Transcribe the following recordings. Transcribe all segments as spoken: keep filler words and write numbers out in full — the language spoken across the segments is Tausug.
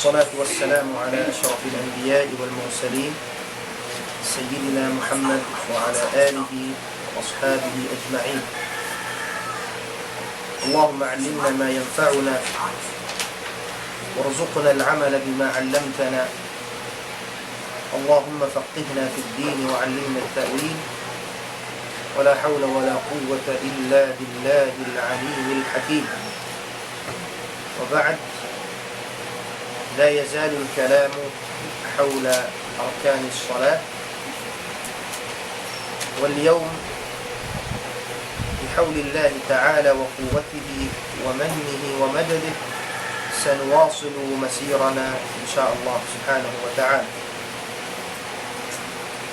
والصلاة والسلام على أشرف الأنبياء والمرسلين سيدنا محمد وعلى آله وأصحابه أجمعين. اللهم علمنا ما ينفعنا وارزقنا العمل بما علمتنا. اللهم فقهنا في الدين وعلمنا التأويل. ولا حول ولا قوة إلا بالله العلي الحكيم. وبعد، لا يزال الكلام حول أركان الصلاة، واليوم بحول الله تعالى وقوته ومنه ومدده سنواصل مسيرنا إن شاء الله سبحانه وتعالى.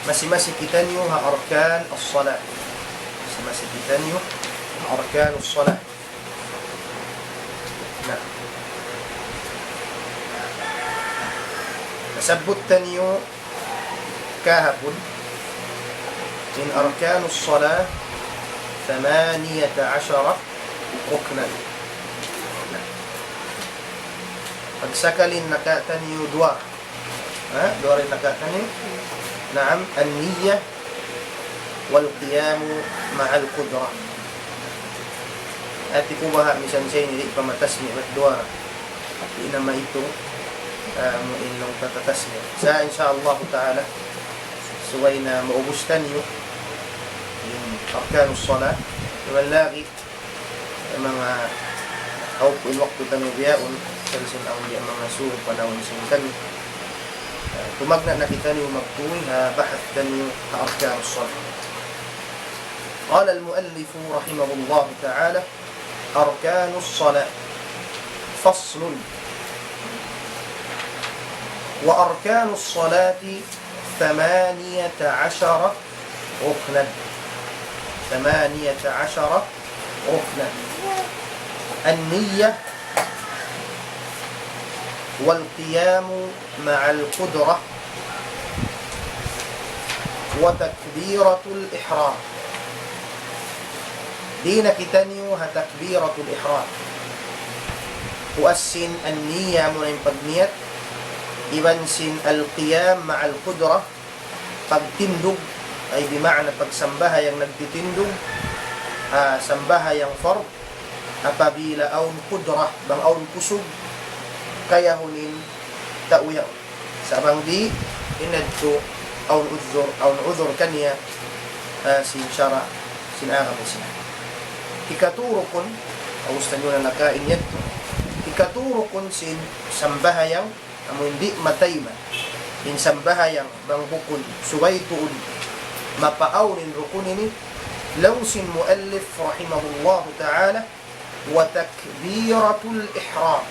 Masi-masi kitaniyu ha arkan as-salah. Masi-masi kitaniyu ha arkan as-salah. Na. Nasabbut taniyu kahapun, in arkan as-salah ثمانية عشر ركنا. Na. Pagsakali in naka taniyu duwa. Ha? Duwa in naka taniyu. Naam, النية والقيام مع القدرة. Hati ku baha' misan siya ini di' pa matasmi' bat duwa. Di' na maitung, ah, amu in laung ta tatasmi'. Sa' in sha Allah ta'ala, subay na maubus taniyu in arkan as-salah. Iban lagi', manga, ah, awn waktu taniyu bihaun, sa' sin awn di' manga suhu panahun sin kami. Ah, tumagna' na kitaniyu magtuy ha bahath taniyu ha arkan as-salah. قال المؤلف رحمه الله تعالى: أركان الصلاة. فصل. وأركان الصلاة ثمانية عشر ركنا. ثمانية عشر ركنا. النية والقيام مع القدرة وتكبيرة الإحرام. Di' na kitaniyu ha takbiratul ihram. Puas sin an-niyya, amuna in pagniyat, iban sin al-qiyam ma'al qudrah, pagtindug, ay bima'na pagsambahayang nagtitindug, ah, sambahayang fard, apabila awn qudrah, bang awn kusug, kayahun in tau yaun. Sa' bang di', in yadtu awn udhur, awn udhur kaniya, ah, sin sara', sin agama Islam. Hikatu rukun, ubus taniyu na naka in yadtu. Hikatu rukun sin sambahayang, amu in di' matayma' in sambahayang bang bukun subay tuud mapaawn in rukun ini, laung sin muallif rahimahullahu ta'ala, وتكبيرة الإحرام.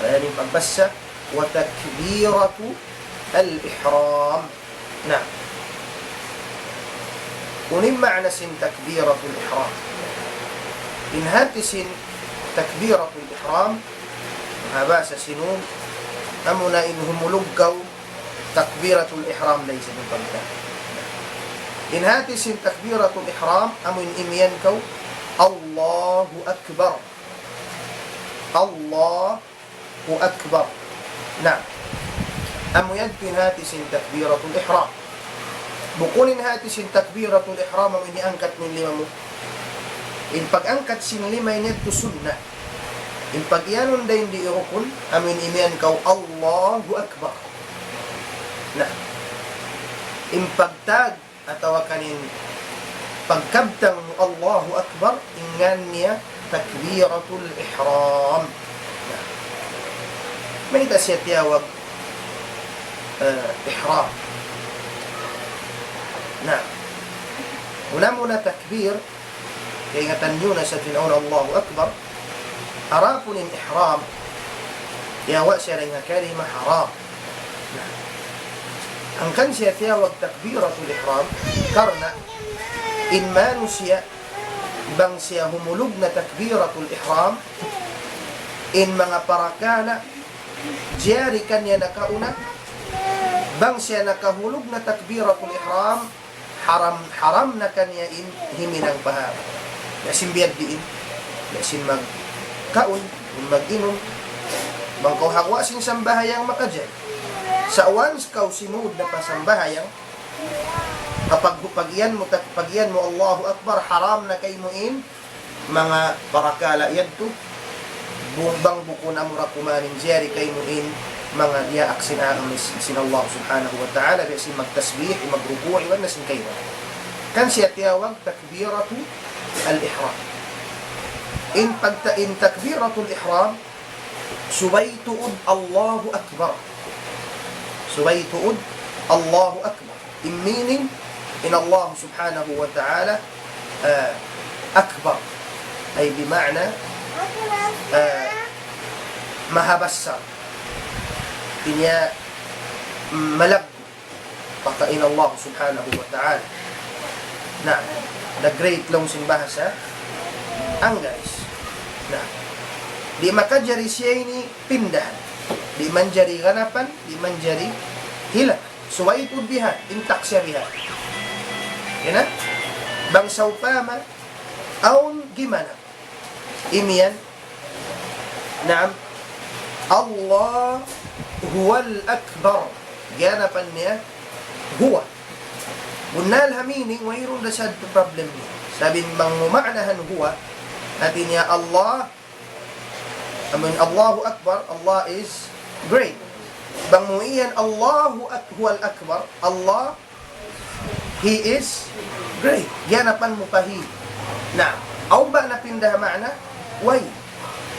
Amu in pagbasa, وتكبيرة الإحرام. Na. Unu in maana sin takbiratul ihram? In hati sin takbiratul ihram, ha bahasa Sinug, amuna in humulug kaw takbiratul ihram da isab in pagka. In hati sin takbiratul ihram, amu in imiyan kaw, Allahu Akbar. Allahu Akbar. Na. Amu yadtu in hati sin takbiratul ihram. Bukun in hati sin takbiratul ihram amu in iangkat mu in lima mu. In pag-angkat sin lima ini yadtu sunnat. In pag-iyanun dayn di rukun, amu in imiyan kaw Allahu Akbar. Na. In pagtag atawa kan in pagkabtang mu Allahu Akbar, in ngan niya takbiratul ihram. Na. Mayta' siya tiyawag, eh, ihram? Na. Muna-muna takbir, kaingatan niyu na sa' tinawagun Allahu Akbar. Adapun in ihram, yawa siya dayn ha kalima haram. Na. Hangkan siya tiyawag takbiratul ihram, karna' in manusiya', bang siya humulug na takbiratul ihram, in manga parakala' jari kaniya nakauna, bang siya nakahulug na takbiratul ihram, haram, haram na kaniya in himinang pa haram. Biya' sin biya' diin, biya' sin magkaun, in mag-inum, Bang kaw ha guwa' sin sambahayang makajari. Sa' once kaw simud na pa sambahayang, kapag pag-iyan mu, tak-, pag-iyan mu Allahu Akbar, haram na kaymu in manga parakala' yadtu, bu-, bang bukun amura kuman in jari kaymu in manga diyaak sin agama sin Allah Subhanahu wa Ta'ala, biya' sin magtasbih, magruku', iban na sin kaymu. Kan siya tiyawag takbiratul ihram. In pagta-, in takbiratul ihram, subay tuud Allahu Akbar. Subay tuud Allahu Akbar. In meaning, in Allah Subhanahu wa Ta'ala, ah, Akbar. Ay bima'na, ah, maha basar. Hati niya, mm, malaggu'. Pagkahi in Allah Subhanahu wa Ta'ala. Na, the great laung sin bahasa Anggalis. Na, di' makajari siya ini pindahan. Di' manjari ganapan, di' manjari hilangan. Subay tuud bihan, intak siya bihan. Yan na? Bang sawpama, awn gimanap. Imiyan, naam, الله هو الأكبر. Ganapan niya, huwa. Bunnal ha meaning, wayruun da sadtu problem niya. Sabab bang mu ma'nahan huwa, hati niya Allah, amun Allahu Akbar, Allah is great. Bang mu iyan Allahu Ak-, huwal Akbar, Allah He is great. Ganapan mu pa He. Na, awn ba napinda ma'na? Way.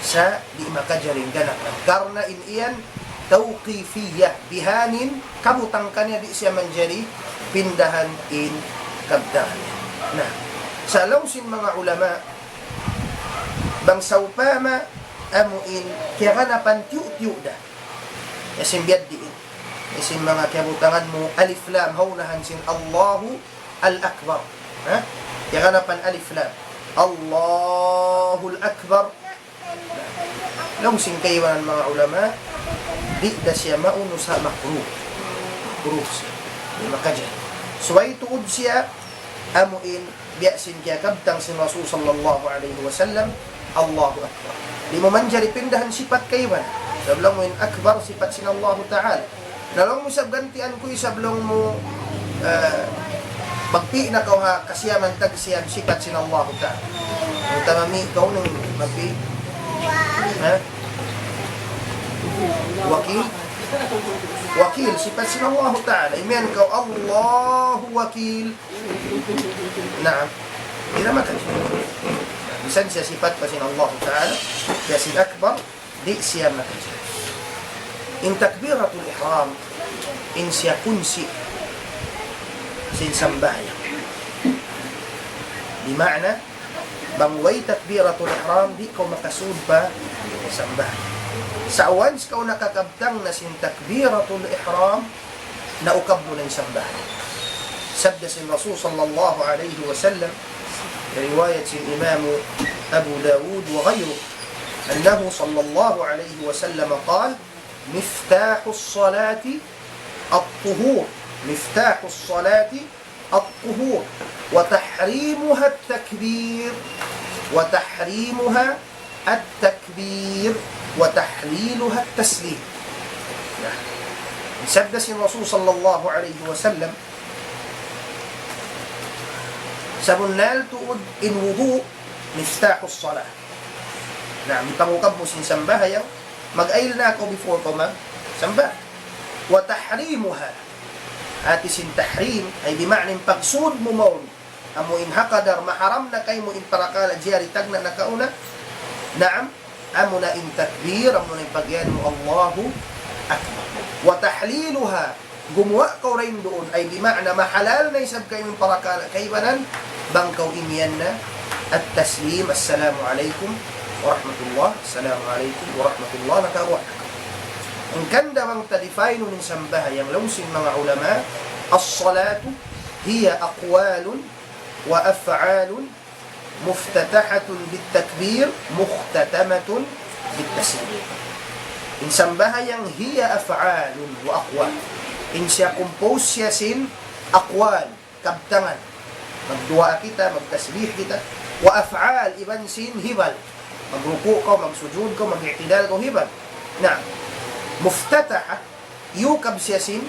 Sa' di' makajari in ganapan. Karna' in iyan tawqifiyya. Bihaini, kabutang kaniya di' siya manjari pindahan in kabtangan. Na, sa' laung sin manga ulama, bang sawpama amu in kiyaganapan tiyu'-tiyu' da. Hisiyu in biyadiin? Hisiyu in manga kiyabutangan mu alif lam ha unahan sin Allahu al-Akbar? Ha? Kiyaganapan alif lam. Allahul Akbar. Laung sin kaibanan manga ulama, di' da siya maunu sa' makruh. Makruh siya. Di' makajari. Subay tuud siya, amu in biya' sin kiyakabtang sin Rasul sallallahu alayhi wasallam, Allahu Akbar. Di' mu manjari pindahan sipat kaibanan. Sabab laung mu in Akbar sipat sin Allahu Ta'ala. Na laung mu isab gantian ku isab laung mu, eh, magpi' na kaw ha kasiyaman tagsiyam sipat sin Allahu Ta'ala. Utamami kaw nung magpi', ha? Wakil? Wakil, sipat sin Allahu Ta'ala. Imiyan kaw Allahu Wakil. Naam. Di' na makajari. Misan siya sipat pa sin Allah Ta'ala, siya sin Akbar, di' siya makajari. In takbiratul ihram, in siya kunsi' sin sambahayang. Di' ma'na, bang way takbiratul ihram, di' kaw makasud pa sambahayang. Sa' once kaw nakakabtang na sin takbiratul ihram, naukab mu na in sambahayang. Sabda sin Rasul sallallahu alayhi wasallam, riwayat sin Imam Abu Dawud وغيره, أنه صلى الله عليه وسلم قال: مفتاح الصلاة الطهور، مفتاح الصلاة الطهور، وتحريمها التكبير، وتحريمها التكبير وتحليلها التسليم. Na, sabda sin Rasul sallallahu alayhi wasallam, sabunnal tuud in wudu' miftahus salah. Na, in pangukab mu sin sambahayang, mag-ayil na kaw before kaw magsambahayang. وتحريمها. Hati sin tahrim, ay bima'na in pagsud mu mawn. Amu in ha kadar maharam na kaymu in parakala' jari tagna' nakauna. Naam, amu na in takbir, amu na in pagiyan mu Allahu Akbar. وتحليلها, gumuwa' kaw dayn duun, ay bima'na mahalal na isab kaymu in parakala' kaibanan, bang kaw imiyan na التسليم, السلام عليكم ورحمة الله, السلام عليكم ورحمة الله, nakaguwa' na kaw. Hangkan da bang ta-define in sambahayang laung sin manga ulama, الصلاة هي أقوال وأفعال مفتتحة بالتكبير مختتمة بالتسليم. In sambahayang هي أفعال وأقوال. In siya compose siya sin aqwal, kabtangan. Magduwaa kita, magtasbih kita. وأفعال, iban sin hibal. Magruku' kaw, magsujud kaw, mag-i'tidal kaw, hibal. Naam. Muftataha, yukab siya sin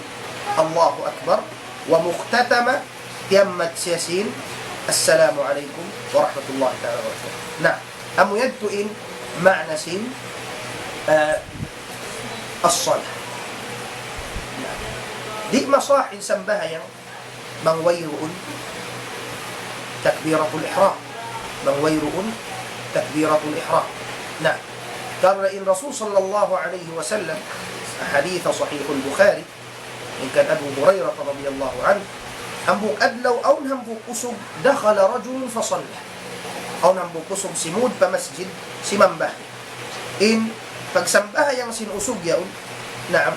Allahu Akbar, wa mukhtatama, tiyammat siya sin Assalamu alaykum wa rahmatullahi ta'ala wa barakatuh. Na, amu yadtu in ma'na sin, eh, as-salah. Na, di' masah in sambahayang bang wayruun takbiratul ihram. Bang wayruun takbiratul ihram. Na, karna' in Rasul sallallahu alayhi wasallam, hadith Sahihul Bukhari, in kan Abu Hurairah radiyallahu anhu, hambuuk adlaw awn hambuuk usug, دخل رجل فصلى. Awn hambuuk usug simud pa masjid, simambahayang. In pagsambahayang sin usug yaun, naam,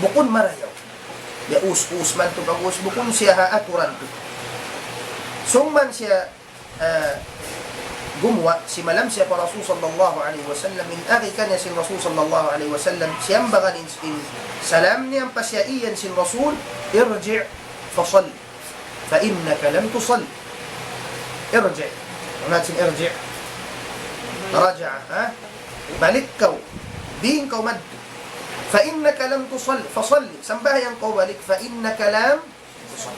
bukun marayaw. Ya us-us man tu pag-us, bukun siya ha aturan tu. Sung man siya, eh, gumuwa', simalam siya pa Rasul sallallahu alayhi wasallam, in agi kaniya sin Rasul sallallahu alayhi wasallam, siyambagan in, in salam niya, ampa siya iyan sin Rasul, ارجع فصل فإنك لم تصل. ارجع. Unu in ارجع? رجع, ha? Balik kaw. Ding kaw madtu. فإنك لم تصل فصل. Sambahayang kaw balik. فإنك لم تصل.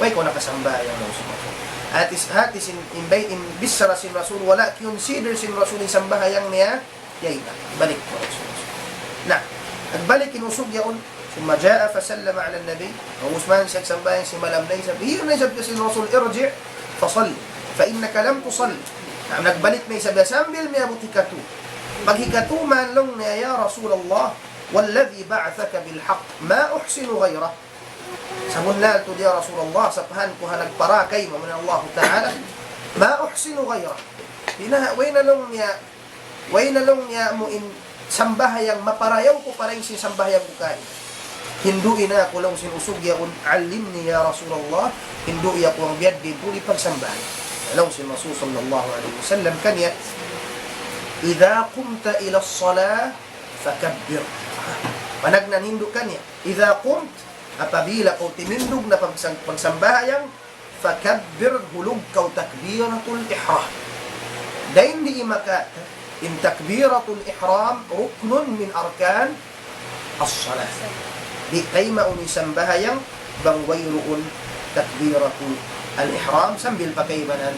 Way kaw nakasambahayang laung sin Rasul. Hati, hati sin, in bay-, in bichara sin Rasul, wala' kiyunsider sin Rasul in sambahayang niya, yay na, balik kaw laung sin Rasul. Na, nagbalik in usug yaun, ثم جاء فسلم على النبي. Ubus man siya nagsambahayang, simalam na isab. Iyan na isab sin Rasul, ارجع فصل فإنك لم تصل. Na, nagbalik na isab, sambil miyabut hikatu. Pag hikatu man laung niya, يا رسول الله والذي بعثك بالحق ما أحسن غيره. Sabunnal tuud, ya Rasulullah, sapahan ku ha nagpara kaymu, amu in Allahu Ta'ala, ما أحسن غيره. Di' na, way na laung niya, way na laung niya amu in sambahayang maparayaw ku pa dayn sin sambahayang ku kaymu. Hindu'i na aku laung sin usug yaun, علمني يا رسول الله, hindu'i aku bang biya' diin tuud in pagsambahayang. Laung sin Rasul sallallahu alayhi wasallam kaniya, إذا قمت إلى الصلاة فكبر. Panagnaan hindu' kaniya. إذا قمت, apabila kaw timindug na pagsam-, pagsambahayang, فكبر, hulug kaw takbiratul ihram. Dayn di maka, in takbiratul ihram ركن من أركان الصلاة. Di' kaymaun in sambahayang bang wayruun takbiratul ihram, sambil pa kaibanan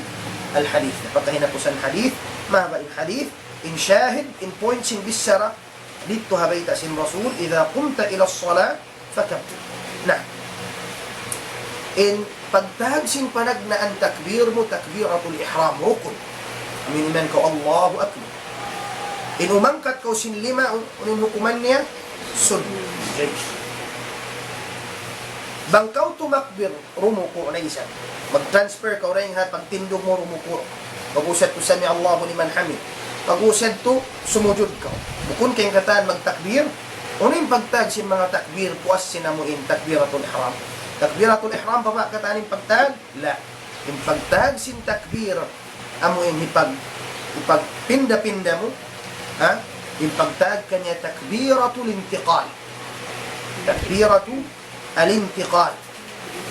al-hadith. Pagkahinapusan hadith, mahaba' in hadith, in shahid, in point sin bichara, didtu ha bayta' sin Rasul, إذا قمت إلى الصلاة فكبر. Na, in pagtag sin panagnaan takbir mu, takbiratul ihram, rukun. Amu in iman kaw, Allahu Akbar. In umangkat kaw sin lima, un-, unu in hukuman niya? Sunnat. Bang kaw tumakbir, rumuku' na isab. Mag-transfer kaw dayn ha pagtindug mu, rumuku'. Pag-ubus yadtu, سمع الله لمن حمده. Pag-ubus yadtu, sumujud kaw. Bukun kaw in katan magtakbir. Unu in pagtag sin manga takbir, puas sin amu in takbiratul ihram. Takbiratul ihram pa ba katan in pagtag? La. In pagtag sin takbir, amu in hipag-, hipagpinda-pinda mu, ha? In pagtag kaniya takbiratul intiqal. Takbiratul intiqal.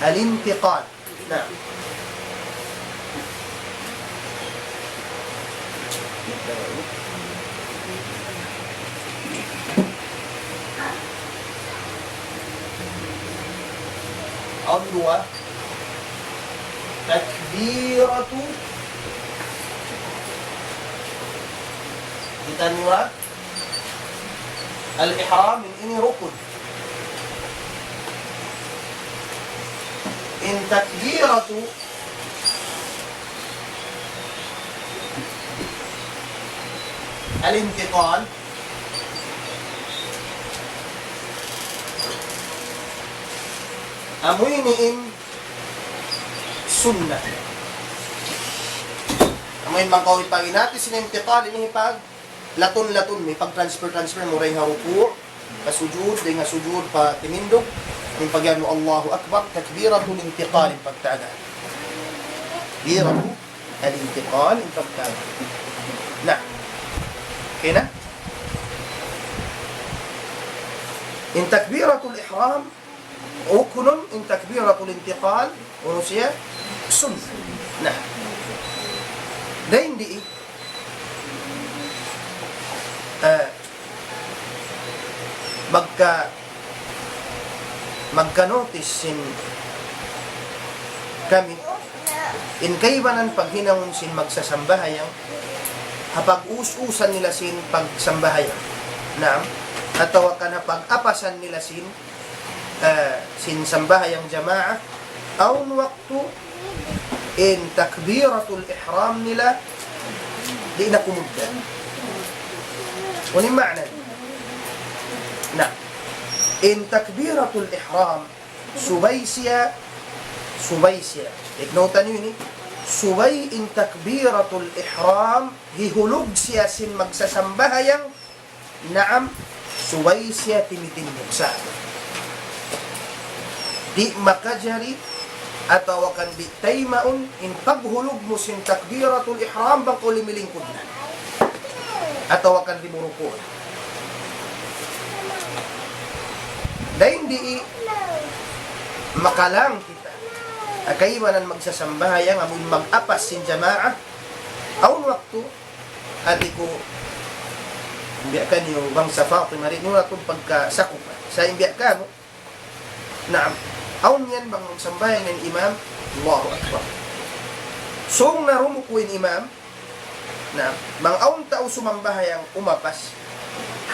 Al-intiqal. Naam. Awn duwa. Takbiratu. Kita' niyu ra? Al-ihram, in ini rukun. In takbiratu al-intiqal, amu ini in sunnat. Amu in bang kaw hipag-inati sin intiqal, ini hipag-, latun-latun, hipag-transfer-transfer mu dayn ha ruku', pa sujud, dayn ha sujud, pa timindug, in pag-anu, Allahu Akbar, takbiratul intiqal, in pagtaga. Takbiratul intiqal, in pagtaga. Na. Okay na? In takbiratul ihram, ruknun, in takbiratul intiqal, unu siya? Sunnah. Na. Dayn di, ah, magka, magka-notice sin kami, in kaibanan paghinangun sin magsasambahayang, ha pag-us-usan nila sin pagsambahayang. Naam. Atawa kan ha pag-apasan nila sin, eh, sin sambahayang jamaa, awn waktu in takbiratul ihram nila, di' na kumugdan. Unu in maana? Na, in takbiratul ihram, subay siya, subay siya. Iknautan niyu ini, subay in takbiratul ihram, hihulug siya sin magsasambahayang, naam, subay siya timitin buksa. Di' makajari atawa kan di' taymaun in paghulug mu sin takbiratul ihram bang kaw limilingkud na. Atawa kan limuruku' na. Dayn di makalang kita. Ha kaibanan magsasambahayang, amun mag-apas sin jamaa, awn waktu, hati ku, biya' kaniyu bangsa Fatima, di' niyu na tuud pagkasakupan. Sa' in biya' kamu, naam, awn yan bang sambahayang in imam, Allahu Akbar. Sung na rumuku' in imam, naam, bang awn tau sumambahayang umapas,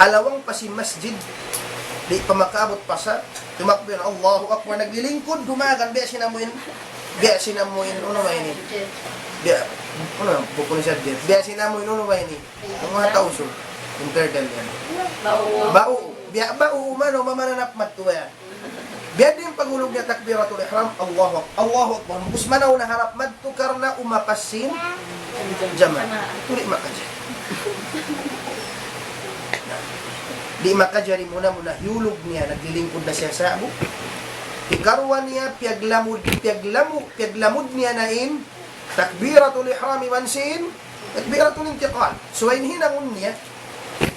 ha lawang pa sin masjid, di' pa makaabut pa sa, tumakbir, Allahu Akbar, naglilingkud, dumagan, biya' sin amuin, biya' sin amuin, unu ba ini? Biya', unu, bukun sa biya'. Biya' sin amuin, unu ba ini? Amu ha Tausug. Interdel yan. Bau. Bau. Biya' bau, umano, mamananap matu yan. Biya' diin paghulug niya takbiratul ihram, Allahu Ak-, Allahu Akbar. Bus manaw na harap madtu karna' umapas sin jamaa. Di' makajari. Di' makajari muna-muna hiyulug niya, naglilingkud na siya sa'bu. Hikaruwa niya, piyaglamud, piyaglamu-, piyaglamud niya na in takbiratul ihram iban sin takbiratul intiqal. So, in hinangun niya,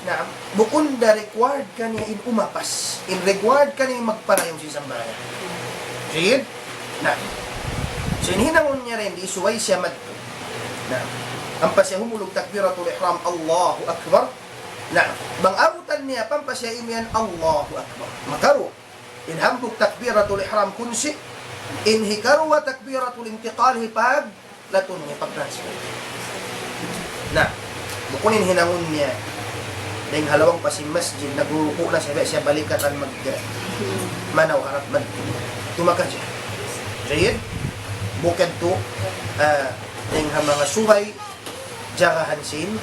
naam, bukun da required kaniya in umapas. In required kaniya in magparayaw sin sambahayang. Jid? Naam. So, in hinangun niya dayn di, subay siya madtu. Naam. Ampa siya humulug takbiratul ihram, Allahu Akbar. Naam. Bang abutan niya, ampa siya imiyan, Allahu Akbar. Makaruwa. In hambuuk takbiratul ihram kunsi, in hikaruwa takbiratul intiqal hipaglatun niya, pag-transfer. Na, bukun in hinangun niya, dayn ha lawang pa sin masjid, nagruruku' na siya, siya balikatan mag-, manaw harap madtu. Tumakad siya. Jayyid? Bukun tu, ah, dayn ha manga subay, jagahan sin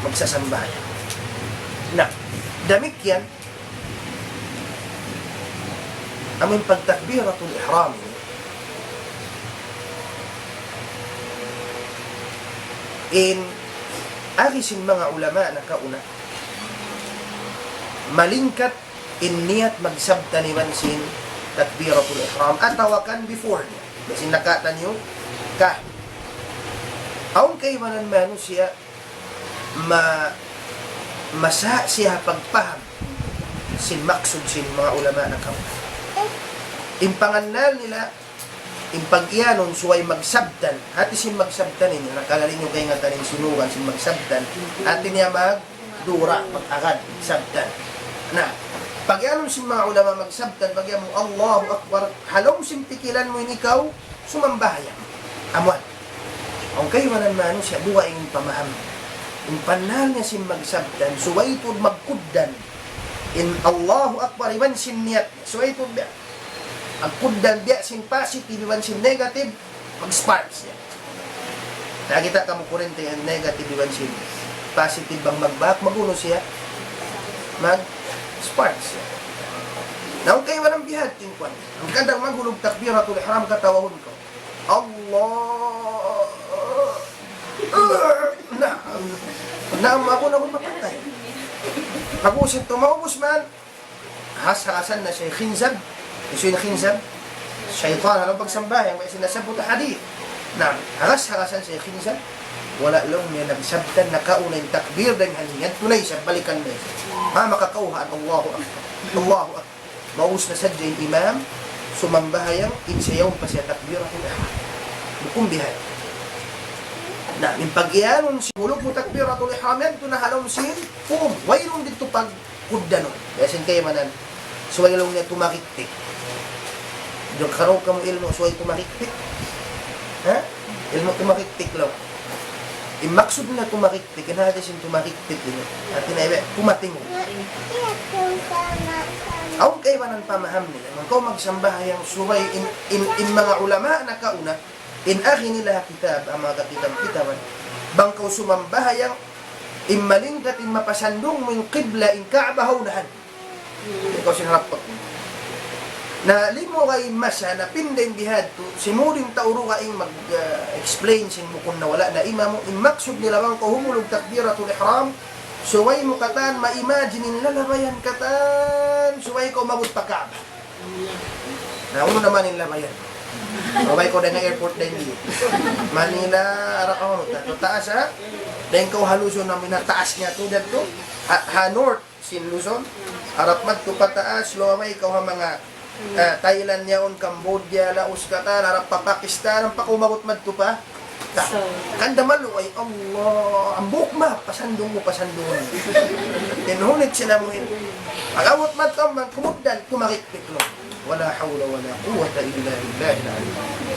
magsasambahayang. Na, damikkiyan, amun pagtakbiratul ihram ini, in agi sin manga ulama nakauna, malingkat in niyat magsabtan iban sin takbiratul ihram, atawa kan before niya. Biya' sin nakatan niyu, ka. Awn kaibanan manusiya', ma-, masa siya pagpaham sin maksud sin manga ulama nakauna. In pangannal nila, in pag-iyanun subay magsabtan. Hati sin magsabtan ini, nakalaling niyu kaingatan in sinuran sin magsabtan. Hati niya magdura, mag-agad, sabtan. Na, pag-iyanun sin manga ulama magsabtan, pag-iyan mu, Allahu Akbar, ha lawm sin pikilan mu ini kaw, sumambahayang. Amuan. Awn kaibanan manusiya' duwa in pamaham. In pangannal niya sin magsabtan, subay tuud magkugdan. In Allahu Akbar, iban sin niyat. Subay tuud biya'. Magkugdan biya' sin positive, iban sin negative, mag-spark siya. Nakakita' kamu kurente in negative, iban sin positive bang magbak, mag-unu siya? Mag-spark siya. Na, awn kaibanan bihadtu in kuwan. Hangkan da maghulug takbiratul ihram, katawahun kaw. Allah. Na, na, magun, magun, mapatay. Pag-usip tu, maubus man. Has-hasan na siya khinzab. Hisiyu in khinzab? Saytan, ha lawm pagsambahayang, way sila sabut hadith. Na, has-hasan siya khinzab. Wala' laung niya nagsabtan, nakauna in takbir, dayn ha niya, tunay siya, balikan na siya. Ha, makakauhan, Allahu Akbar. Allahu Akbar. Maus na sadja in imam, sumambahayang, in siya yaun pa siya takbiratul ihram. Bukun bihan. Na, in pag-iyanun sin hulug mu takbiratul ihram yan, tu na ha lawm sin, pum, wayruun didtu pagkugdanun. Sin kaibanan, subay laung niya tumariktik. Diyaw kaw kamu ilmu' subay tumariktik. Ha? Ilmu' tumariktik laung. In maksud na tumariktik, in hati sin tumariktik ini. Hati na iba, tumating. Awn kaibanan pamaham nila. Bang kaw magsambahayang subay in, in, in manga ulama nakauna, in agi nila ha kitab, ha manga kakitab-kitaban. Bang kaw sumambahayang, in malingkat, in mapasandung mu in qibla, in Ka'bah ha unahan. Ikaw sin harap pa. Na limu' in masa, na pinda in bihadtu, simud in tau dugaing mag, ah, explain sin bukun na wala' na imamu, in maksud nila bang kaw humulug takbiratul ihram, subay mu katan ma-imagine in lalabayan katan, subay kaw maabut pa Ka'bah. Na unu naman in labayan? Subay kaw dayn ha airport dayn di. Manila, ara kaw, ta-, taas, ha? Dayn kaw ha Luzon na minataas niya tu, dyan tu. Ha, ha north, sin Luzon, harap madtu pataas, lumabay kaw ha manga, ah, Thailand yaun, Cambodia, Laos katan, harap pa Pakistan, ampa kaw umabut madtu pa. Ta-, so, kanda maluay, Allah, hambuuk map, pasandung mu, pasandung mu. Tinuhunit sila mu in. Pag-abut madtu, amban, kumugdan, tumariktik laung. ولا حول ولا قوة إلا بالله العلي العظيم.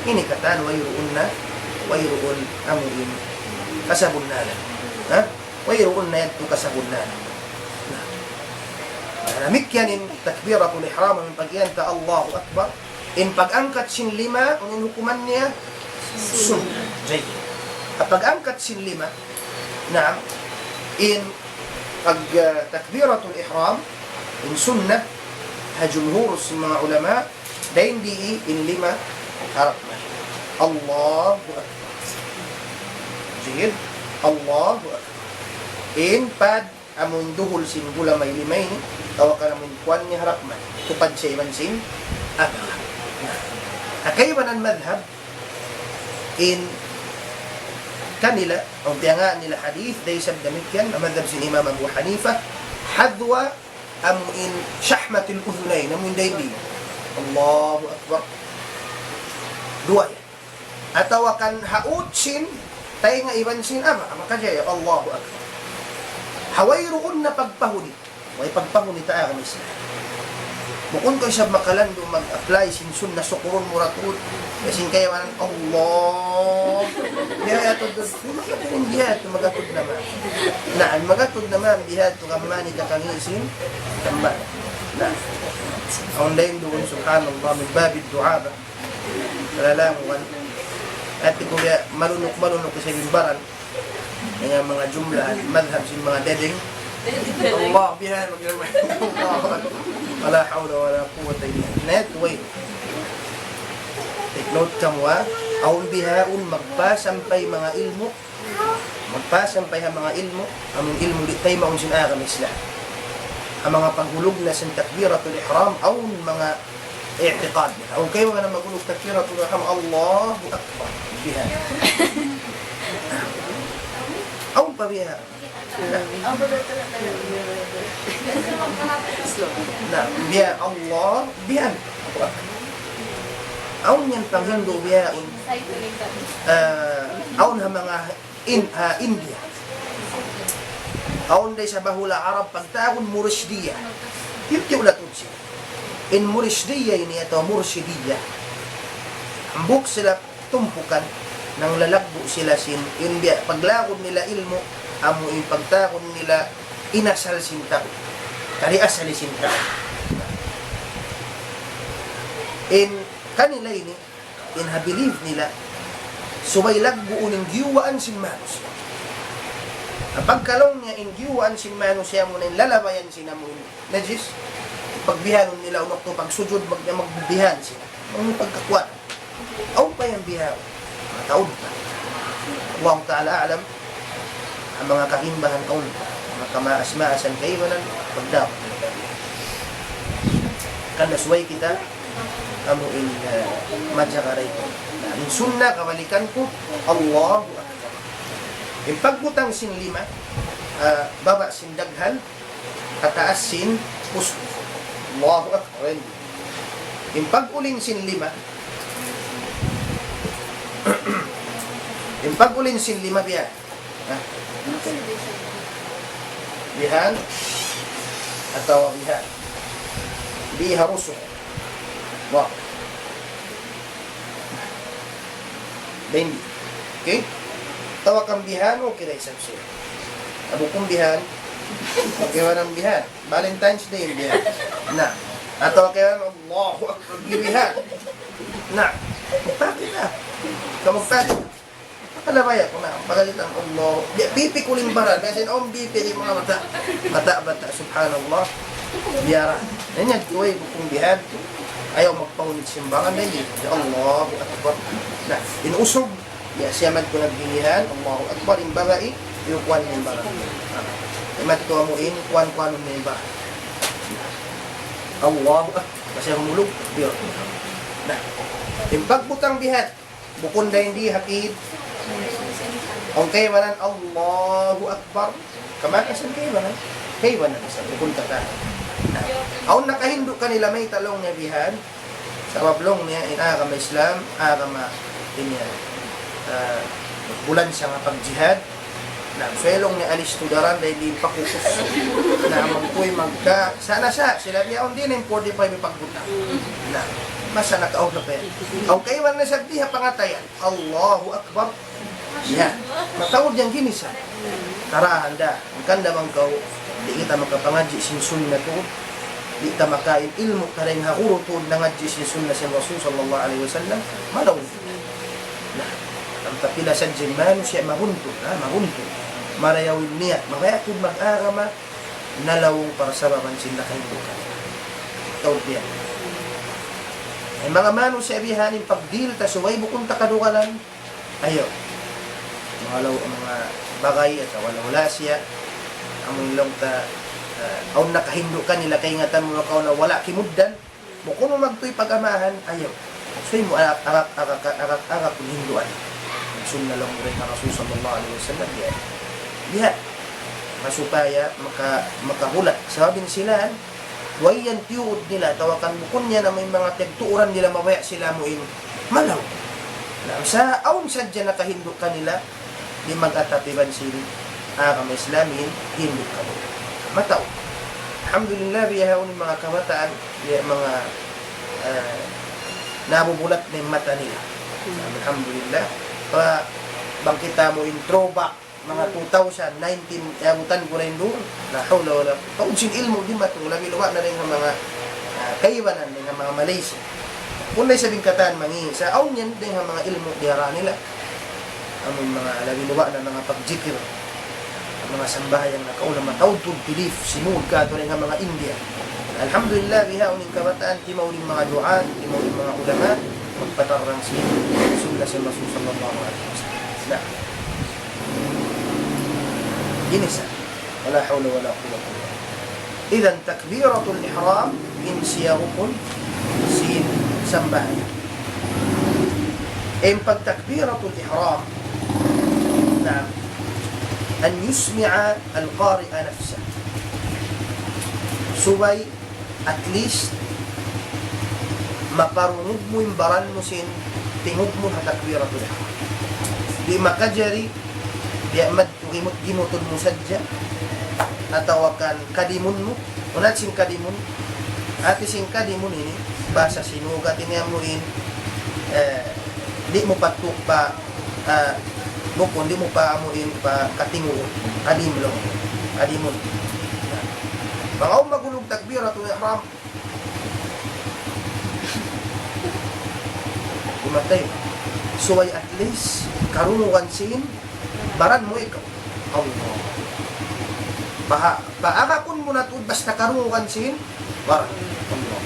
Ini katan, wayruun na, wayruun amu in kasabunnalan. Ha? Wayruun na yadtu kasabunnalan. Na, damikkiyan in takbiratul ihram, in pag-iyan ta Allahu Akbar. In pag-angkat sin lima, unu in hukuman niya? Sunnah. Jayyid. At pag-angkat sin lima, naam, in pag, ah, takbiratul ihram, in sunnah, ha jumhur sin manga ulama, dayn di in lima harap na. Allahu Akbar. Jayyid. Allahu Akbar. In pad amun duhul sin gula may lima ini, atawa kan amun kuwan niya harap man. Tupad siya iban sin agama. Na, ha kaibanan madhab, in kanila, awn piyangaan nila hadith, dayn isab damikkiyan, na madhab sin Imam Abu Hanifa, hadwa amu in shahmatil udhunayn, amu in dayn di. Allahu Akbar. Duwa yan. Atawa kan ha ut sin taynga iban sin ama, ama kajaya, Allahu Akbar. Ha wayruun na pagpahuni. Way pagpahuni ta agama Islam. Bukun kaw isab makalandu' mag-apply sin sunnah, sukurun mu ra tuud. Kasi kaya manan, Allah. Biya' yadtu, biya' yadtu, magatud naman. Na, magatud naman, biya' yadtu, kamani kakangisin, kamban. Na, awn dayn duun, subhanallah, min babid du'a ba. Kalalanguan. Ati ku ya, malunuk-malunuk sa mimbaran. Dayn ha manga jumlah, madhab sin manga dayng. Allah, bihan, mag-, Allahu Akbar. Wala hawla wala quwwata illa billah. Na yadtu way. Take note kamu, ha. Awn bihaun magpasampay manga ilmu'. Magpasampay ha manga ilmu', amun ilmu' di' taymaun sin agama Islam. Ha manga paghulug na sin takbiratul ihram, awn manga i'tiqad. Awn kaibanan maghulug takbiratul ihram, Allahu Akbar. Bihan. Awn pa bihan. Na, bihan, Allah, bihan. Awn yan panghindu' bihaun. Ah, awn ha manga in, ah, India. Awn da isab ha hula' Arab pagtawagun Murshidiyya. Yun ti ula tudsi. In Murshidiyya ini atawa Murshidiyya. Hambuuk sila tumpukan, nanglalaggu' sila sin, in biya' paglaggu' nila ilmu', amu in pagtawagun nila inasal sin tau. Kari asal sin tau. In kanila ini, in ha belief nila, subay lagguun in giyuwaan sin manusiya'. Pagka laung niya in giyuwaan sin manusiya' amuna in lalabayan sin amu in najis, pagbihanun nila unu waktu pagsujud, mag-, magbihan sila. Amu in pagkakuwan. Awn pa yan bihaun. Mataud pa. Allahu ta'ala a'lam. Amu in manga kaimbahan awn pa. Manga kamaas-maasan kaibanan, pagdaw. Hangkan subay kita, amu in, eh, majaga da isab. In sunnah, kabalikan ku, Allahu Akbar. In pagbutang sin lima, ah, baba' sin daghal, pataas sin pusu'. Allahu Akbar. In pag-uling sin lima, in pag-uling sin lima biya'. Ha? Bihan. Atawa bihan. Biha rusu'. Wa. Dayn di. Okay? Atawa kan bihan, okay da isab siya. Abu kung bihan. Okay, walang bihan. Valentine's Day, bihan. Na. Atawa kaya, Allahu Akbar, bihan. Na. Bakit na? Kamu bakit? Kalabaya ku na, pagalitan, Allah. Di', bipi kuling baran. Biya' sin, um, bipi di' manga bata'. Bata'-bata', subhanallah. Biya' ra. Yan yan, tuway, bukung bihan. Ayaw magpahunit simbaran, yan yan. Ya Allahu Akbar. Na, in usug, ya, siya magkunag bihan, Allahu Akbar, in babai, yukuan in baran. Na, imat tuwa mu in, kuan-kuan in baran. Allahu Akbar. Kasi humulug, biya'. Na, in pagbutang bihan, bukun dayn di ha kid. Awn kaibanan, Allahu Akbar. Kamakasan kaibanan. Kaibanan sa bukun katan. Na, awn nakahindu' kanila mayta' laung niya bihan. Sabab laung niya in agama Islam, agama ini, ah, bulan sa nga pagjihad. Na, so laung niya alis tudaran dayn di pakukus. Na, magkuy magka, sana sa, sila biya' awn di' na in forty-five pagbutang. Na, masa nakauna pa yan. Awn kaibanan sa di ha pangatayan. Allahu Akbar. Ya. Mataud yan gini sa. Tara, handa. Hangkan da bang kaw, di' kita makapangadji' sin sunnah tuud. Di' ta makain ilmu' ta dayn ha guru tuud nangadji' sin sunnah sin Rasul sallallahu alayhi wasallam. Malaw. Na, ampa pila sadja in manusiya' mabuntul, ha, mabuntul. Marayaw in niyat, mabaya' tuud mag-agama, nalaw para sababan sin nakahindu' kanila. Taud biya'. In manga manusiya' bihan in pagdihil ta subay bukun ta kadugalan. Ayaw. Manga law, manga bagay atawa law wala' siya. Amun laung ta, ah, awn nakahindu' kanila kaingatan mu makauna wala' kimugdan. Bukun mu magtuy pag-amahan, ayaw. Subay mu arak, arak, arak, arak, arak, hinduan. Sunnah laung mu dayn ha Rasul sallallahu alayhi wasallam, biya'. Biya'. Supaya maka-, makahulat. Sabab in sila, way yan tiyuud nila, atawa kan bukun yan amu in manga piyagtuuran nila mabaya' sila amu in malaw. Na, sa awn sadja nakahindu' kanila, di' mag-atap iban sin agama Islam in hindu' kanila. Mataud. Alhamdulillah, biya' haun in manga kabataan, biya' manga, ah, nabubulat na in mata nila. Alhamdulillah. Pa, bang kita mu in throwback, manga two thousand nineteen, abutan ku na in duun. La hawla wala quwwata. Taud sin ilmu' di' matu, labi luba' na dayn ha manga, ah, kaibanan dayn ha manga Malaysia. Kung na isab in katan mangi', sa' awn yan dayn ha manga ilmu' diyara nila. Amun manga labi luba' na manga pagjikil, manga sambahayang nakauna mataud tuud belief, simud ka tuud dayn ha manga India. Alhamdulillah, bihaun in kabataan, timaud in manga du'at, timaud in manga ulama, magpatarrang sin sunnah sin Rasul sallallahu alayhi wasallam. Na. Ini sa. ولا حول ولا قوة إلا بالله. Idhan takbiratul ihram in siya rukun sin sambahayang. In pagtakbiratul ihram, na, أن يسمع القارئ نفسه. Subay at least, maparungug mu in baran mu sin tingug mu ha takbiratul ihram. Di' makajari, biya' madtu gimut-gimutun mu sadja, atawa kan kadimun mu, unat sin kadimun, hati sin kadimun ini, bahasa Sinug, hati niya amu in, eh, di' mu pa tu-, pa, ah, bukun, di' mu pa amu in pa katingu, kadim laung, kadimun. Bang awn maghulug takbiratul ihram, di' matay. Subay at least, karungugan sin baran mu ikaw. Allah. Paha-, paagakun mu na tuud basta karungugan sin baran. Allah.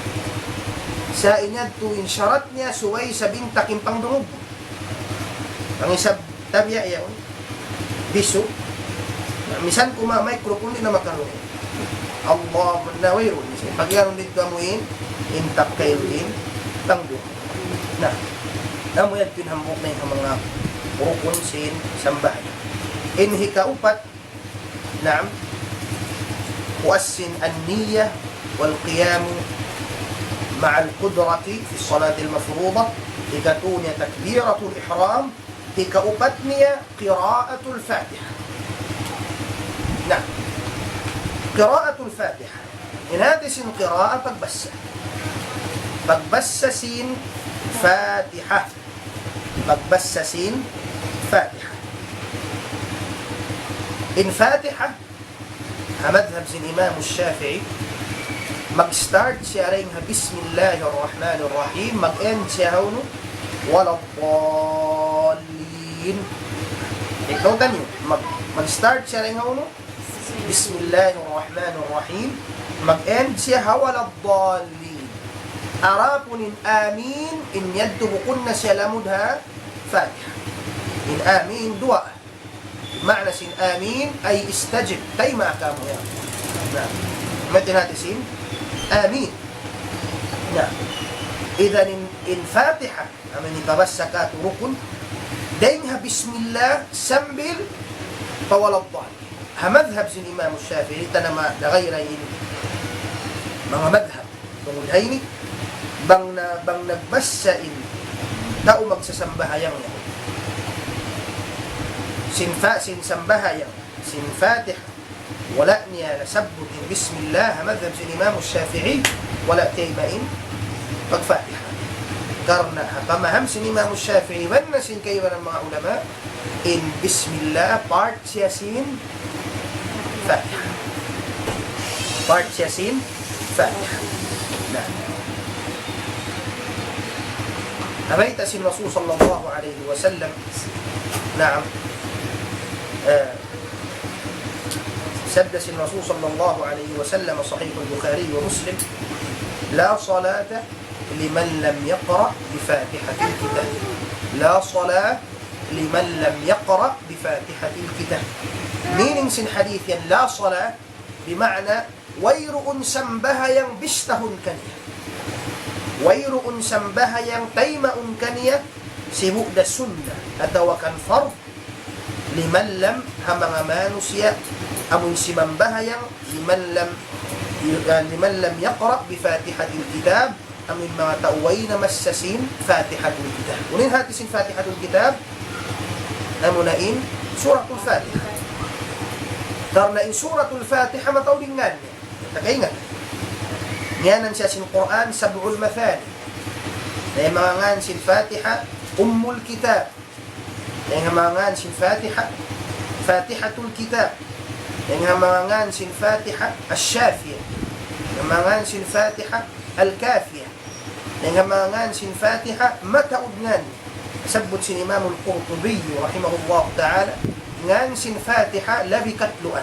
Sa' in yadtu in sharat niya subay sabab in takim pangdungug. Bang isab tabiya' yaun. Bisu. Na, misan kuma microphone di' na makarungug. Allah, na wayruun. Pag yaun didtu amu in, in takkail in, tangdu. Na, amu yan in hambuuk na in manga rukun sin sambahayang. In hikaupat, naam, puas sin an-niyya wal qiyamu ma'al qudrati fi salatil mafruḍah. Hikatu niya takbiratul ihram, hikaupat niya qira'atul Fatiha. Na, qira'atul Fatiha. In hati sin qira'a pagbasa. Pagbasa sin Fatiha. Pagbasa sin Fatiha. In Fatiha, ha madhab sin Imam Shafi'i, mag-start siya dayn ha Bismillahir Rahmanir Rahim, mag-end siya ha unu, Waladdallin. Ikaw tanyo, mag-, mag-start siya dayn ha unu, Bismillahir Rahmanir Rahim, mag-end siya ha Waladdallin. Adapun in Amin, in yadtu bukun na siya lamud ha Fatiha. In Amin, duwaa. Maana sin Amin ay istajib, taymaun kamu ya. Na, mati nati sin Amin. Na, idhan in, in Fatiha, amu in hikabasa katu' rukun, dayn ha Bismillah sambil pa Waladdallin. Ha madhab sin Imam Shafi'i, tanama da ghayra in manga madhab tungud ha ini, bang na, bang nagbasa in tau magsasambahayang niya sin fa-, sin sambahayang, sin Fatiha, wala' niya nasabbut in Bismillah, ha madhab sin Imam Shafi'i, wala' taymaun in pag-Fatiha. Karna' ha pamaham sin Imam Shafi'i, iban na sin kaibanan manga ulama, in Bismillah, part siya sin Fatiha. Part siya sin Fatiha. Na. Nabayta' sin Rasul sallallahu alayhi wasallam, naam, eh, sabda sin Rasul sallallahu alayhi wasallam, Sahih al-Bukhari wa Muslim, لا صلاة لمن لم يقرأ بفاتحة الكتاب. لا صلاة لمن لم يقرأ بفاتحة الكتاب. Meaning sin hadith yan, لا صلاة, bima'na, wayruun sambahayang bistahun kaniya. Wayruun sambahayang taymaun kaniya, sibu' da sunna, atawa kan fard, لمن لم, ha manga manusiya', amun simambahayang, لمن لم, لمن لم يقرأ بفاتحة الكتاب, amun manga tau way namassa sin Fatihatul Kitab. Unu in hati sin Fatihatul Kitab? Amuna in Suratul Fatiha. Karna' in Suratul Fatiha mataud in ngan niya. Nakaingat? Ngiyanan siya sin Qur'an, Sab'ul Mathani. Na in manga ngan sin Fatiha, Ummul Kitab. Dayn ha manga ngan sin Fatiha, Fatihatul Kitab. Dayn ha manga ngan sin Fatiha, Ash-Shafiyah. Dayn ha manga ngan sin Fatiha, Al-Kafiyah. Dayn ha manga ngan sin Fatiha, mataud ngan. Sabbut sin Imam Al-Qurtubi, rahimahullah ta'ala, ngan sin Fatiha, labi katluan.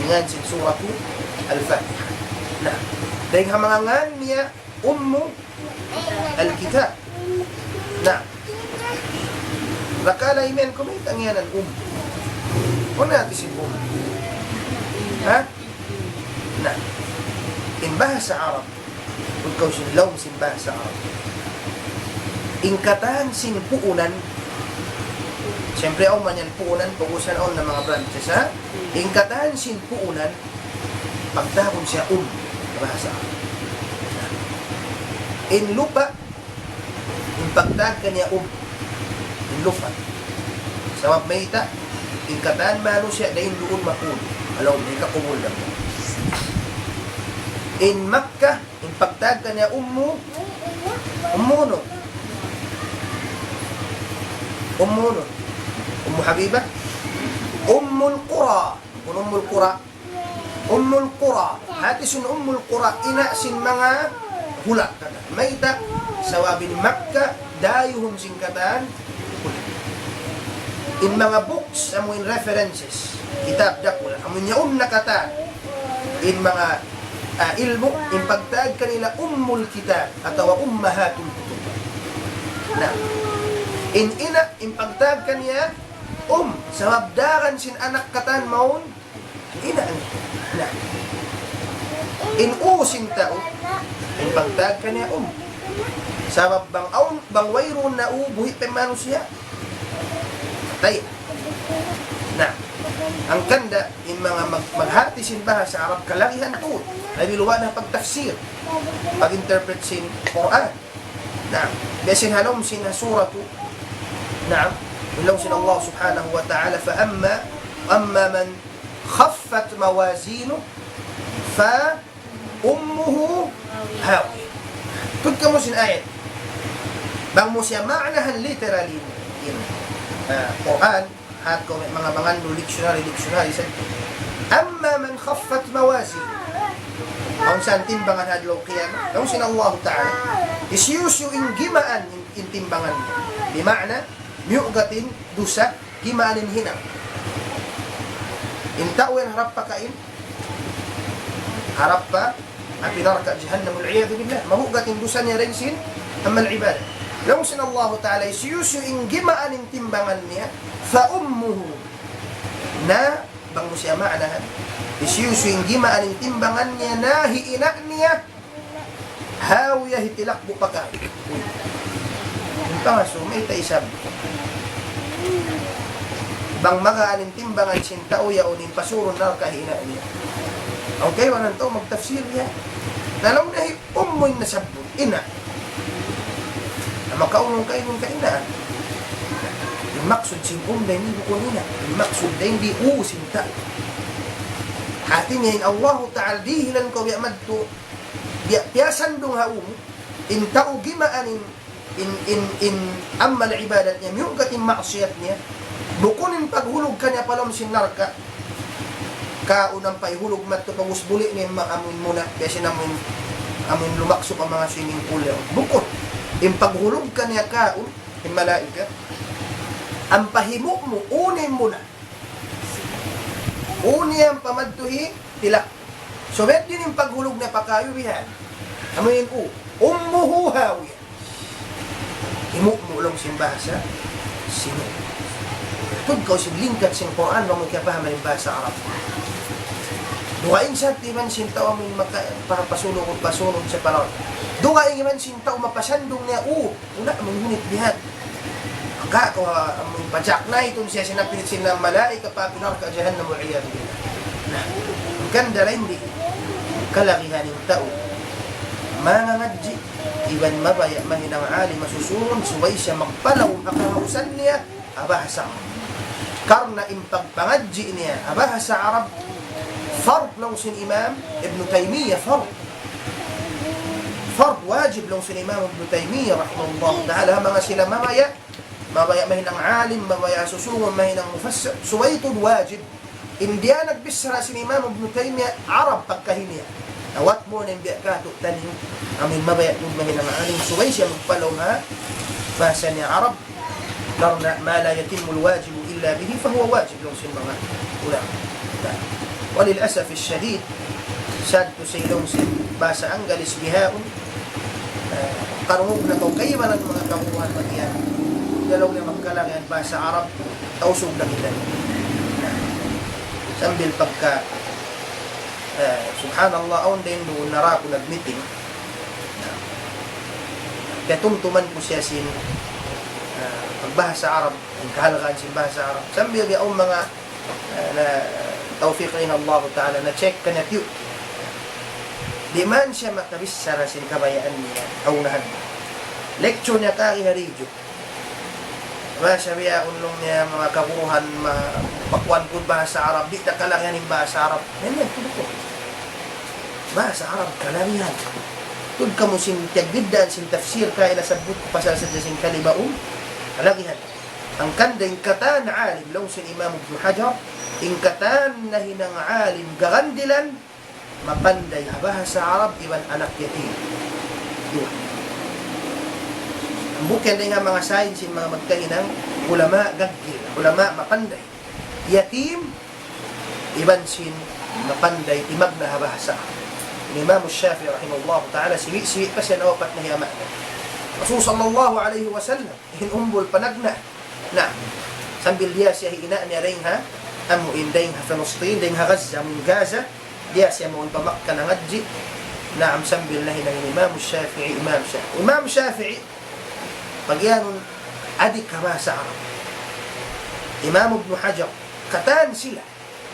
Ngan sin Suratul Al-Fatiha. Na, dayn ha manga ngan niya, Ummu Al-Kitab. Na. Rakala' imiyan ku mayta' ngiyanan Umm. Unu in hati sin Umm? Ha? Na. In bahasa Arab. Pagkaw sin laung sin bahasa Arab. In katan sin puunan. Siyempre, awn man yan puunan, pag-usan awn na manga branches, ha? In katan sin puunan, pagtawagun siya Umm, bahasa. In lupa', in pagtawag kaniya Umm, in lupa'. Sabab mayta', in katan manusiya' dayn duun makul. Alaw, may kakubul lang. In Makkah, in pagtawag kaniya Ummu, Ummu unu? Ummu unu? Ummu Habiba? Ummul Qura. Unu Ummul Qura? Ummul Qura. Hati sin Ummul Qura, ina' sin manga hula' katan. Mayta'? Sabab in Makkah, dayuhun sin katan hula'. In manga books, amu in references, kitab dakula', amu in yaun na katan. In manga, ah, ilmu', in pagtawag kanila Ummul Kitab, atawa Ummahatul Kutub. Na, in ina', in pagtawag kaniya, um, sabab daran sin anak katan mawn, ina' niya. Na. In u sin tau, in pagtawag kaniya um. Sabab bang awn, bang wayruun na u, buhi' pa in manusiya'. Patay. Na. Hangkan da, in manga mag-, maghati sin bahasa Arab, kalagihan tuud. Labi luba' na pagtafsir. Pag-interpret sin Qur'an. Na. Biya' sin ha lawm sin suratu. Na. Laung sin Allah subhanahu wa ta'ala, فأما، أما من خفت موازينه ف أمه هاوية. Tuud kamu sin ayat. Bang mu siya ma'nahan literally in, ah, Qur'an, hat kaw manga manganu dictionary, dictionary sa. أما من خفت موازينه. Awn sa in timbangan ha adlaw qiyamah. Laung sin Allah Ta'ala. Hisiyu-siyu in gimaan in, in timbangan. Bima'na, miyugat in dusa, gimaan in hinang. In tau yan harap pa kain, harap pa api narka' jahannam, والعياذ بالله. Mahugat in dusa niya dayn sin amal ibadat. Laung sin Allahu Ta'ala, hisiyu-siyu in gimaan in timbangan niya, فأمه. Na, bang mu siya ma'nahan. Hisiyu-siyu in gimaan in timbangan niya, na hi ina' niya, هاوية, hitilakbu' pa kayu. In pangasubu, mayta' isab. Bang magaan in timbangan sin tau yaun in pasurun narka' hi ina' niya. Okay, wanan tau magtafsir niya. Na laung niya hi ummu in nasabbut, ina'. Na makaulung ka inun ka ina'. In maksud sin um dayn di bukun ina'. In maksud dayn di u sin tau. Hati niya in Allahu Ta'ala dihilan kaw biya' madtu, biya' piyasandung ha u mu, in tau gimaan in, in, in, in amal ibadat niya, miyugat in maksiyat niya, bukun in paghulug kaniya pa lawm sin narka', kaun ampa ihulug madtu pag-ubus buli' niya ma-, amuin muna, biya' sin amuin, amuin lumaksu pa manga swimming pool yaun. Bukun. In paghulug kaniya kaun, in malaikat, ampa himu' mu, unu in muna. Unu in pamadtu hi tilak. So, bet din in paghulug niya pa kayu bihan. Amuin u, أمه هاوية. Himu' mu laung sin bahasa Sinu. Tuud kaw sin lingkat sin Qur'an, bang mu kiyapahaman in bahasa Arab. Dugaing sa timan sin tau amuin maka-, pa-, pasunug, pasunug sa palawan. Dugaing iman sin tau mapasandung niya, u, wala' manghunit bihan. Maka kaw, ah, amuin pajakna itun siya sin pilit sin malaikat pa api narka' jahannam, والعياذ بالله. Na, hangkan da dayn di kalagihan in tau mangangadji', iban mabaya' mahinang alim masusungun, subay siya magpalaum ha kahausan niya ha bahasa Arab. Karna' in pagpangadji' niya ha bahasa Arab, fard laung sin Imam Ibn Taymiyyah, fard. Fard, wajib laung sin Imam Ibn Taymiyyah rahimahullah ta'ala, manga sila mabaya', mabaya' mahinang alim, mabaya' susungun, mahinang mufassir, subay tuud wajib. In diya nagbichara sin Imam Ibn Taymiyyah, Arab pagkahi niya. Na what more na in biya' katu' taniyu, amuin mabaya' tuud mahinang alim, subay siya magpalaum ha bahasa niya Arab. Karna' ما لا يتم الواجب إلا به فهو واجب, laung sin manga ulama. Na, وللأسف الشديد, sad to say, laung sin bahasa Anggalis bihaun, ah, karungug na kaw kaibanan manga kabuhan magiyan. Di' laung niya magkalagihan bahasa Arab, Tausug na kita. Sambil pagka, ah, subhanallah, awn dayn duun nara ku nag-meeting. Kaya tumtuman ku siya sin, ah, pagbahasa Arab, in kahalgaan sin bahasa Arab. Sambil di' awn manga, ah, na tawfiq dayn Allah Ta'ala, na-check kaniya tiyu'. Di' man siya makabichara sin kabayaan niya, ha unahan. Lecture niya kari ha radyo. Bahasa biya' unlung niya manga kaguruhan ma-, makuan ku bahasa Arab, di' ta kalagihan in bahasa Arab. Yan yan, tuud ku. Bahasa Arab, kalagihan. Tuud kamu sin tiyagbiddaan sin tafsir, kaina sabbut ku pasal sadja sin kalima um, kalagihan. Hangkan da in katan alim, laung sin Imam Ibn Hajar, in katan nahinang alim garandilan, mapanday ha bahasa Arab iban anak yatim. Duwa. Hambuuk yan dayn ha manga sign sin manga magkahinang ulama gaggil, ulama mapanday. Yatim, iban sin mapanday timagna' ha bahasa Arab. In Imam Shafi'i rahimahullah ta'ala, siwi'-siwi' pa siya nawapat na hi ama' niya. Rasul sallallahu alayhi wasallam, in umbul panagna'. Na, sambil diya siya hi ina' niya dayn ha, amu in dayn ha Palestine, dayn ha Gaza, amu in Gaza, diya siya mawn pa Makkah nangadji'. Naam, sambil nahinang Imam Shafi'i, Imam Shafi'i. Imam Shafi'i, pagiyanun adik ha bahasa Arab. Imam Ibn Hajar, katan sila,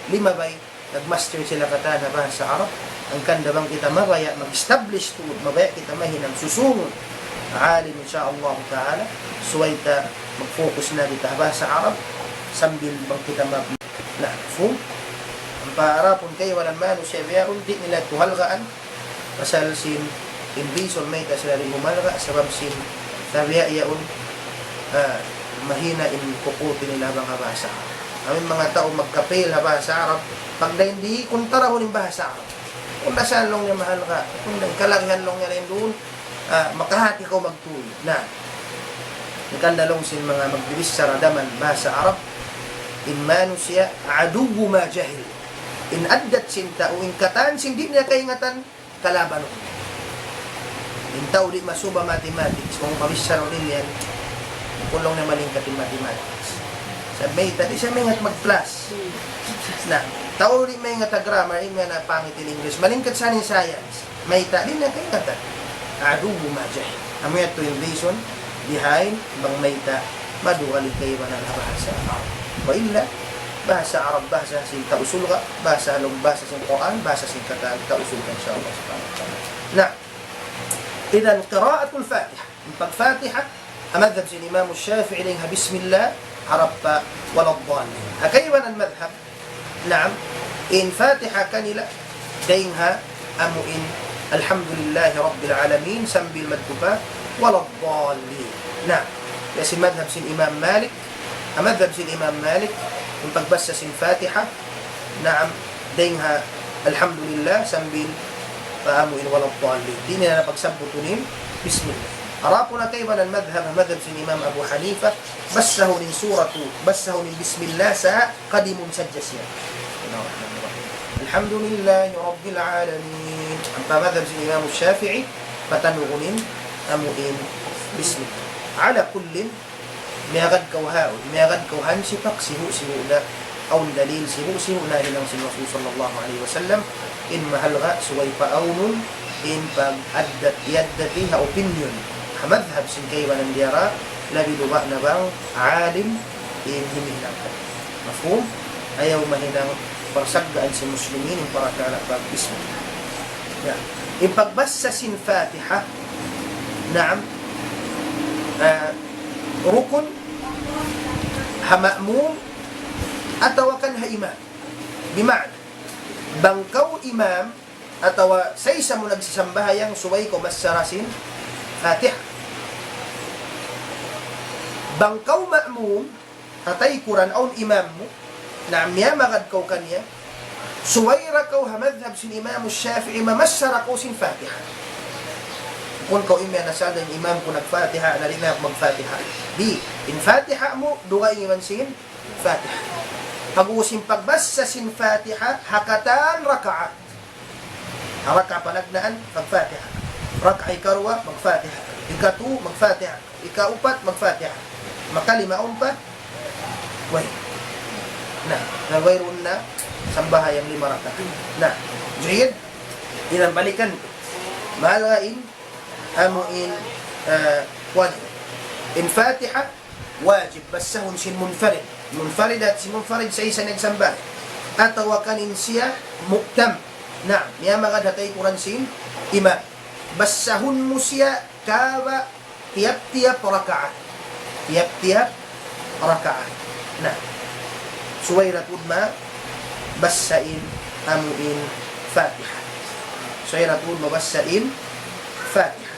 limabay, nag-master sila katan ha bahasa Arab. Hangkan da bang kita mabaya' mag-establish tuud, mabaya' kita mahinang susungun alim, insya Allah ta'ala, subay ta mag-focus na kita ha bahasa Arab, sambil bang kita mag-, na, fu-, ampa arapun kaibanan manusiya' biya' yaun, di' nila tuud halgaan, Pasal sin in reason mayta' sila di' humalga', sabab sin tabiya' yaun, ah, mahina in kukuti nila bang ha bahasa Arab. Amu in manga tau magkapil ha bahasa Arab, pagdayn di kuntarahun in bahasa Arab. Kung da sa laung niya mahalga', kung da kalagihan laung niya dayn duun, ah, makahati kaw magtuy. Na, hangkan da laung sin manga magbibichara daman bahasa Arab, in manusiya' aduwwu ma jahil. In addat sin tau, in katan sin di' niya kaingatan, kalaban. In tau di' masuba mathematics, kung pabichara niya yan, kulung na malingkat in mathematics. Sa' mayta', di' siya maingat mag-plus. Na, tau di' maingat ha grammar, in nga na pangit in English. Malingkat sa in science. Mayta', di' na kaingatan. Aduwwu ma jahil. Amu yadtu in reason behind bang mayta' madugal in kaibanan ha bahasa Arab. Wa illa, bahasa Arab, bahasa sin tau surga', bahasa laung, bahasa sin Qur'an, bahasa sin katan tau surga', insya Allah subhanahu wa ta'ala. Na, idhan qira'atul Fatiha. In pag-Fatiha, ha madhab sin Imam Shafi'i dayn ha bismillah, harap pa waladdallin. Ha kaibanan madhab, naam, in Fatiha kanila, dayn ha amu in Alhamdulillahi Rabbil Alamin, sambil madtu pa waladdallin. Na, ya sin madhab sin Imam Malik, ha madhab sin Imam Malik, in pagbasa sin Fatiha, naam, dayn ha Alhamdulillah, sambil pa amu in waladdallin. Di' nila pagsabbutun in Bismillah. Adapun ha kaibanan madhab, madhab sin Imam Abu Hanifa, basahun in suratu, basahun in Bismillah sa' kadimun sadja siya. Alhamdulillahi Rabbil Alamin. Ampa madhab sin Imam Shafi'i, patanugun in amu in Bismillah. Ala kullin, miyagad kaw ha, miyagad kaw hansipak, sibu'-sibu' na, awn dalil, sibu'-sibu' na hinang sin Rasul sallallahu alayhi wasallam, in mahalga', subay paawnun, in pag-addat, iyaddati ha opinion, ha madhab sin kaibanan diyara, labi luba na bang alim, in hinihinang. Mafhum? Ayaw mahinang parsaggaan sin muslimin, in parakala' pag-Islam. Ya. In pagbasa sin Fatiha, naam, ah, rukun ha ma'mum atawa kan ha imam. Bima'na, bang kaw imam atawa saysa mu nagsisambahayang, subay kaw magbasa sin Fatiha. Bang kaw ma'mum, ha taykuran awn imam mu, na miyamagad kaw kaniya, subay da kaw ha madhab sin Imam Shafi'i, mamassa da kaw sin Fatiha. Bukun kaw imiyan asal da in imam ku nag-Fatiha, na di' na aku mag-Fatiha. Di', in Fatiha mu, dugaing iban sin Fatiha. Pag-ubus in pagbasa sin Fatiha, ha katan rakaat. Ha rakaat panagnaan, mag-Fatiha. Rakaat ikaruwa, mag-Fatiha. Ikatu, mag-Fatiha. Ikaupat, mag-Fatiha. Makalima, awn pa? Way. Na, na wayruun na sambahayang lima rakaat. Na, jayyid. Iban balikan. Mahalga' in, amu in, eh, kuwan. In Fatiha, wajib basahun sin munfarid. Munfarid, hati sin munfarid, saysa nagsambahayang. Atawa kan in siya mu'tam. Na, miyamagad ha taykuran sin imam. Basahun mu siya kaba tiyap-tiyap rakaat. Tiyap-tiyap rakaat. Na, subay da tuud mabasa in amu in Fatiha. Subay da tuud mabasa in Fatiha.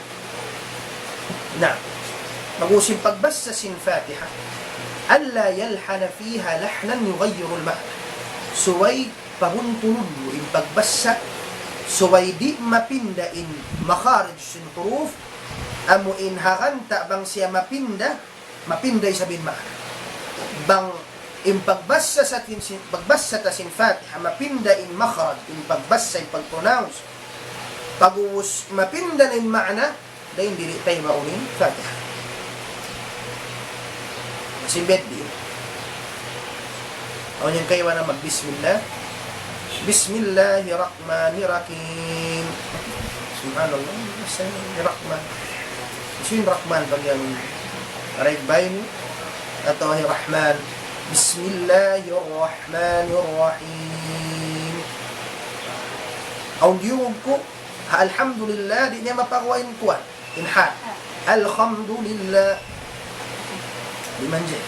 Na, pag-ubus in pagbasa sin Fatiha, ألا يلحن فيها لحنا يغير المعنى. Subay pabuntulun mu in pagbasa, subay di' mapinda in makharij sin huruf, amu in ha ganta' bang siya mapinda, mapinda isab in ma'na. Bang in pagbasa sa tin-, sin-, pagbasa ta sin Fatiha, mapinda in makharij, in pagbasa, in pag-pronounce. Pag-ubus mapinda na in ma'na, dayn diri' taymaun in Fatiha. Masi bed di. Awn yan kaibanan mag-Bismillah. Bismillahirrahmanirrahim. Subhanallah. Bismillahirrahman. Bismillahirrahman. Pag yan, aray bayn. Atawa hi Rahman. Bismillahirrahmanirrahim. Awn diyungug ku, ha alhamdulillah, di' niya mapaguwa' in kuwan. In ha. Alhamdulillah. Di' manjari.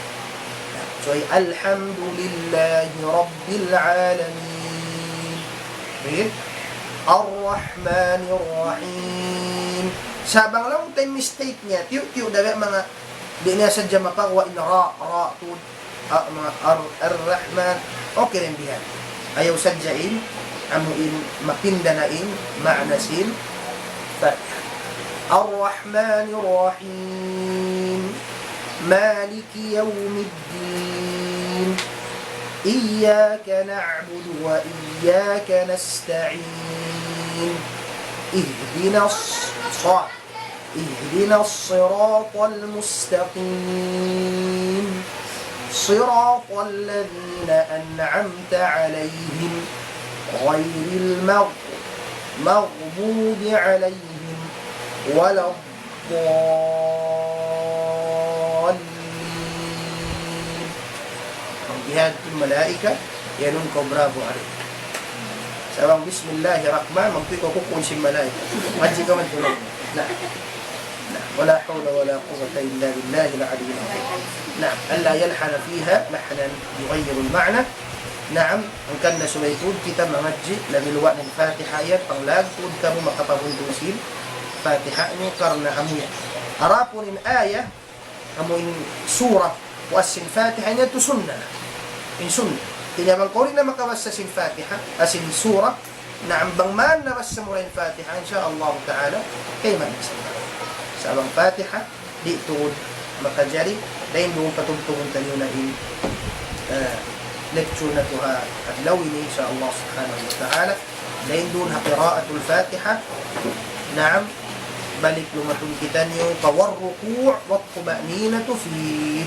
So, الحمد لله رب العالمين. Baik. الرحمن الرحيم. Sa' bang laung ta in mistake niya, tiyu'-tiyu' da biya' manga, di' niya sadja mapaguwa' in ra, ra, tuud. Ah, manga ar, ar-Rahman. Okay ra in bihan. Ayaw sadja in, amu in, mapinda na in, maana sin, Fatiha. الرحمن الرحيم. مالك يوم الدين. إياك نعبد وإياك نستعين. اهدنا الص، ص، اهدنا الصراط المستقيم. صراط الذين أنعمت عليهم غير المغ، مغضوب عليهم ولا الضالين. Bang bihadtu in malaika, iyanun kaw bravo ari. Sa' bang bismillahir rahman, magtuy kaw kukuun sin malaika. Mangadji' kaw man tuud. Na. Na. ولا حول ولا قوة إلا بالله العلي العظيم. Na. ألا يلحن فيها لحنا يغير المعنى. Naam, hangkan na subay tuud kita mangadji', labi luwa' na in Fatiha yan, panglag tuud kamu makapabuntul sin Fatiha niyu karna' amu yan. Adapun in ayah, amu in surah, puas sin Fatiha niya tu sunna. In sunna. Hāti niya bang kaw di' na makabassa sin Fatiha, ah, sin surah, naam bang man nabassa mu ra in Fatiha, insya Allah ta'ala, kayman in sunna. Sa' bang Fatiha, di' tuud makajari, dayn duun patumtumun taniyu na in, ah, lecture natu' ha adlaw ini, insya Allah subhanahu wa ta'ala. Dayn duun ha qiraatul Fatiha, naam, balik lumatun kitaniyu pa والركوع والطمأنينة فيه.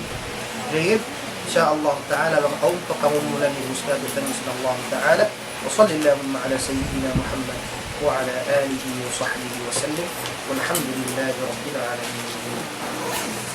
Jayyid, insya Allah ta'ala, bang awn pa kamumulan ni Ustadz, insya Allah ta'ala. وصل اللهم على سيدنا محمد وعلى آله وصحبه وسلم. والحمد لله رب العالمين.